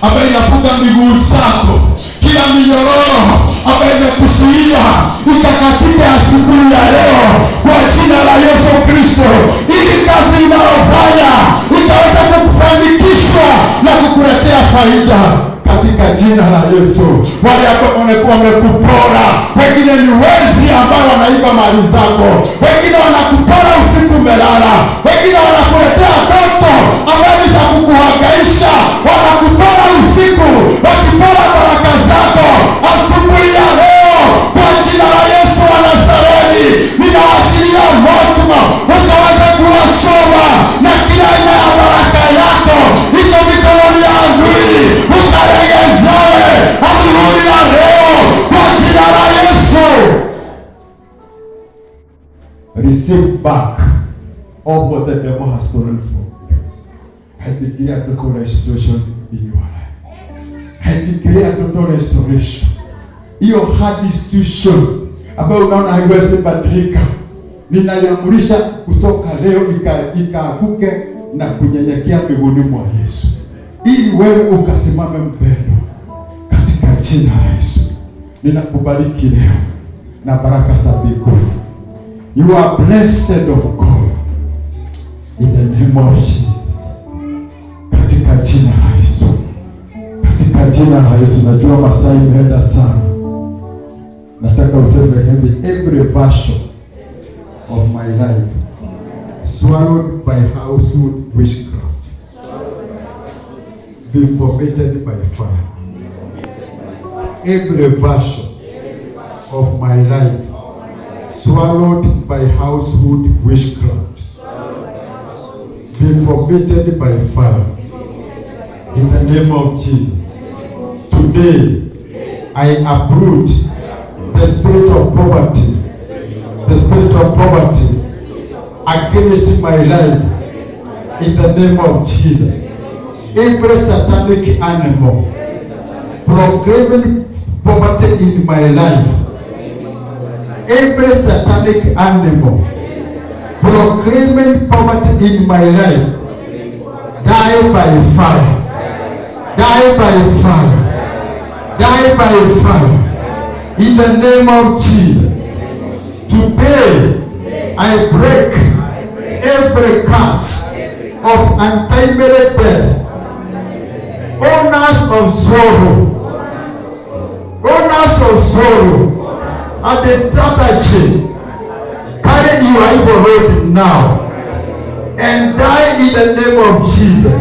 ambayo inafunga miguu zako, kila minyororo ambayo imekuzuia ikakatika asubuhi ya leo kwa jina la Yesu Kristo, ili kazi inayofanya ikaweza kukufanikishwa na kukuletea faida katika jina la Yesu. Wale ambao wamekuwa wamekupora, wengine ni wezi ambao wanaiba mali zako, wengine wanakupora usiku umelala, wengine wanakuletea ndoto ambazo ni za kukuhangaisha, wanakupora usiku, wakipora baraka zako. Asubuhi ya leo kwa jina la Yesu wa Nazareti, ninaachilia moto ukaweza kuwachoma na kila aina ya baraka yako iko mikononi ya adui, ukaregezewe asubuhi ya leo kwa jina la Yesu. Receive back all what the devil has stolen from you. I declare total restoration in your life. I declare total restoration. Hiyo hard institution ambayo unaona haiwezi badilika, ninaiamrisha kutoka leo ikaanguke na kunyenyekea miguuni mwa Yesu, ili wewe ukasimame mpendo, katika jina la Yesu. Ninakubariki leo na baraka za mbinguni. You are blessed of God in the name of Jesus. Katika jina la Yesu, katika jina la Yesu. Najua masaa imeenda sana, nataka useme hivi: every version of my life swallowed by household witchcraft be vomited by fire. Every version of my life swallowed by household witchcraft be vomited by fire. In the name of Jesus. Today, I uproot the spirit of poverty, the spirit of poverty against my life in the name of Jesus. Every satanic animal proclaiming poverty in my life, every satanic animal proclaiming poverty in my life, die by fire, die by fire, die by fire. In the name of Jesus. Today, I break every curse of untimely death, owners of sorrow, owners of sorrow, and the strategy, carry your evil load now and die in the name of Jesus.